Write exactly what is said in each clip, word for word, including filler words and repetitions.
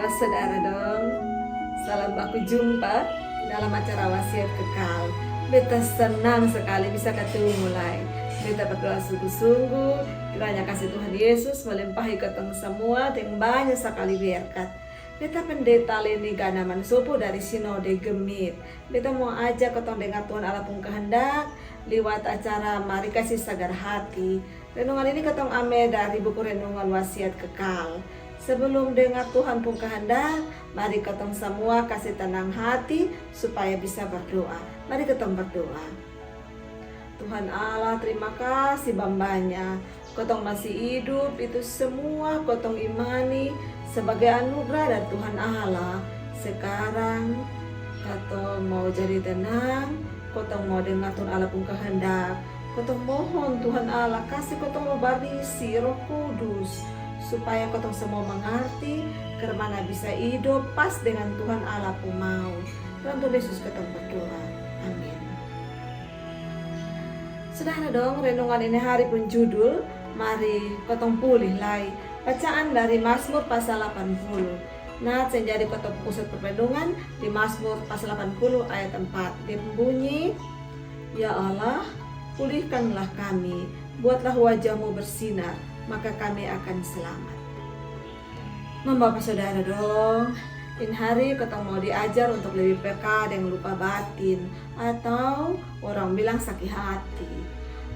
Saudara dong, salam baku jumpa dalam acara Wasiat Kekal. Beta senang sekali bisa ketemu lai. Beta berdoa sungguh-sungguh, kiranya kasih Tuhan Yesus melimpahi ketong semua deng banyak sekali berkat. Beta Pendeta Leni Ganaman Sopo dari Sinode GMIT. Beta mau ajak ketong dengar Tuhan Allah pung kehendak liwat acara Mari Kasih Sagar Hati. Renungan ini ketong ame dari buku renungan Wasiat Kekal. Sebelum dengar Tuhan pung kehendak, mari ketong semua kasih tenang hati supaya bisa berdoa. Mari ketong berdoa. Tuhan Allah, terima kasih bambanya. Ketong masih hidup, itu semua ketong imani sebagai anugerah dari Tuhan Allah. Sekarang ketong mau jadi tenang, ketong mau dengar Tuhan Allah pung kehendak. Ketong mohon Tuhan Allah kasih ketong Roh Barisi, Roh Kudus, supaya ketong semua mengerti karmana bisa hidup pas dengan Tuhan Allah pung mau. Dalam Tuhan Yesus ketong berdoa. Amin. Saudara dong, renungan ini hari pung judul, mari ketong pulih lai. Bacaan dari Mazmur pasal delapan puluh. Nah, yang jadi ketong pusat perlindungan di Mazmur pasal delapan puluh ayat empat. Dia bunyi, "Ya Allah, pulihkanlah kami, buatlah wajahmu bersinar, maka kami akan selamat." Mama, Bapak, Saudara dong, ini hari ketong mau diajar untuk lebih peka deng luka batin, atau orang bilang sakit hati.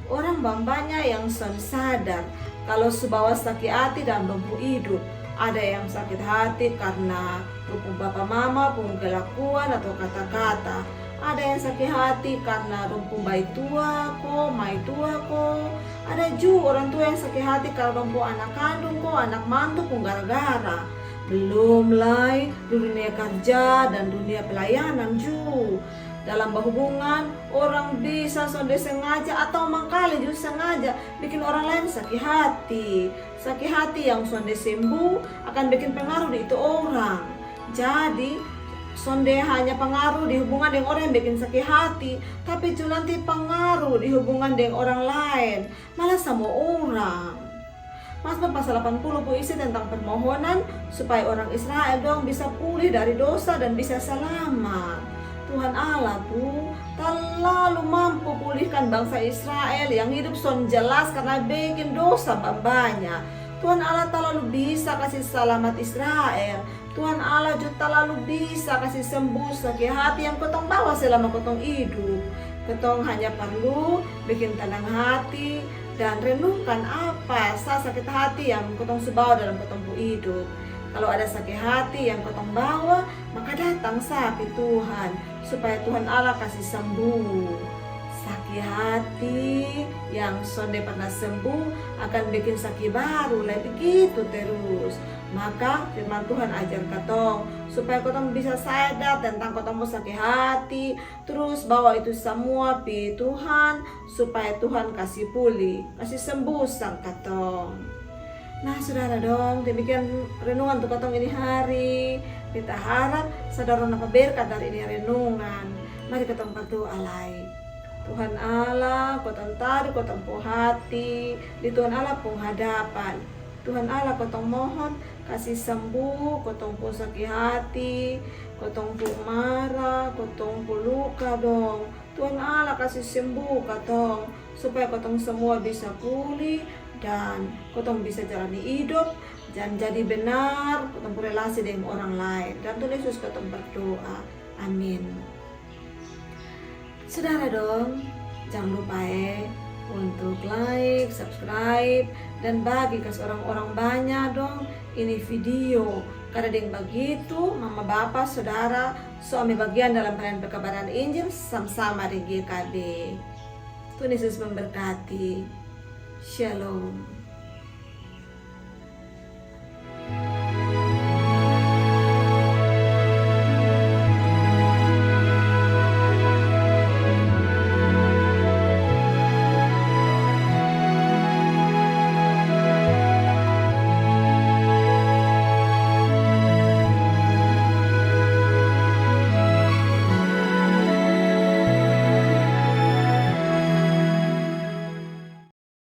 Orang bambanya yang son sadar kalau su bawa sakit hati dalam dong pung hidup. Ada yang sakit hati karna dong pung bapa mama pung kelakuan atau kata-kata. Ada yang sakit hati karna dong pung baitua ko, maitua ko. Ada ju orang tua yang sakit hati karna dong pung anak kandung ko, anak mantu pung gara-gara. Belum lai di dunia karja dan dunia pelayanan ju. Dalam bahubungan, orang bisa sonde sengaja atau mangkali ju sengaja bikin orang lain sakit hati. Sakit hati yang sonde sembuh akan bikin pengaruh di itu orang. Jadi, sonde hanya pengaruh di hubungan deng orang yang bikin sakit hati, tapi ju nanti pengaruh di hubungan deng orang lain, malah samua orang. Mazmur pasal delapan puluh pung isi tentang permohonan supaya orang Israel dong bisa pulih dari dosa dan bisa selamat. Tuhan Allah tu talalu mampu pulihkan bangsa Israel yang hidup son jelas karna bikin dosa bambanya. Tuhan Allah talalu bisa kasi salamat Israel. Tuhan Allah ju talalu bisa kasi sembuh sakit hati yang kotong bawa selama kotong hidup. Kotong hanya parlu bikin tenang hati dan renungkan apa sa sakit hati yang kotong su bawa dalam kotong pu hidup. Kalo ada sakit hati yang kotong bawa, maka datang sa pi Tuhan supaya Tuhan Allah kasi sembuh. Sakit hati yang sonde pernah sembuh akan bikin sakit baru lai begitu terus. Maka firman Tuhan ajar katong supaya kotong bisa sadar tentang kotong pu sakit hati, trus bawa itu samua pi Tuhan supaya Tuhan kasi puli, kasi sembuh sang katong. Nah, saudara dong, demikian renungan tu katong ini hari. Beta harap saudara dapa berkat dari ini renungan. Mari katong berdoa lai. Tuhan Allah, kotong taru kotong pu hati di Tuhan Allah pung hadapan. Tuhan Allah, kotong mohon kasi sembuh kotong pu sakit hati, kotong pu mara, kotong pu luka dong. Tuhan Allah kasi sembuh katong supaya kotong semua bisa puli dan kotong bisa jalani hidup dan jadi benar kotong pu relasi deng orang lain. Dan Tuhan Yesus kotong berdoa. Amin. Saudara dong, jangan lupa e untuk like, subscribe, dan bagi kasi orang-orang banya dong ini video. Karna deng bagitu mama bapa saudara su ame bagian dalam pelayanan perkabaran Injil sama-sama deng G K B. Tuhan Yesus memberkati. Shalom.